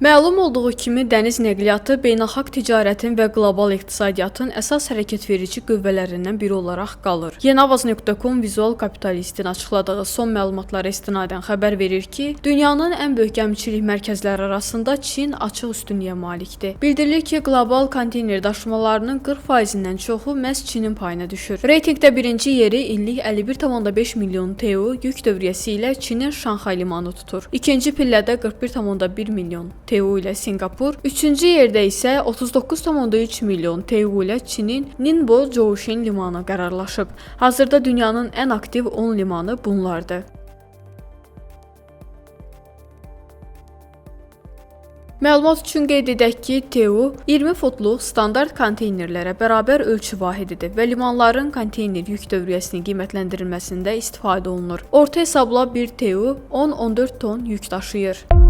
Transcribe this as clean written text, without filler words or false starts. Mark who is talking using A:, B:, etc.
A: Məlum olduğu kimi dəniz nəqliyyatı beynəlxalq ticarətin və qlobal iqtisadiyyatın əsas hərəkətverici qüvvələrindən biri olaraq qalır. Yeniavaz.com vizual kapitalistin açıqladığı son məlumatlara istinadən xəbər verir ki, dünyanın ən böyük gəmiçilik mərkəzləri arasında Çin açıq üstünlüyə malikdir. Bildirilir ki, qlobal konteyner daşımalarının 40%-dən çoxu məhz Çinin payına düşür. Reytinqdə birinci yeri illik 51,5 milyon TEU yük dövriyyəsi ilə Çinin Şanxay limanı tutur. İkinci pillədə 41,1 milyon TEU ilə Sinqapur, üçüncü yerdə isə 39,3 milyon TEU ilə Çinin Ningbo Zhoushan limanı qərarlaşıb. Hazırda dünyanın ən aktiv 10 limanı bunlardır. Məlumat üçün qeyd edək ki, TEU 20 futluq standart konteynerlərə bərabər ölçü vahididir və limanların konteyner yük dövriyyəsinin qiymətləndirilməsində istifadə olunur. Orta hesabla bir TEU 10-14 ton yük daşıyır.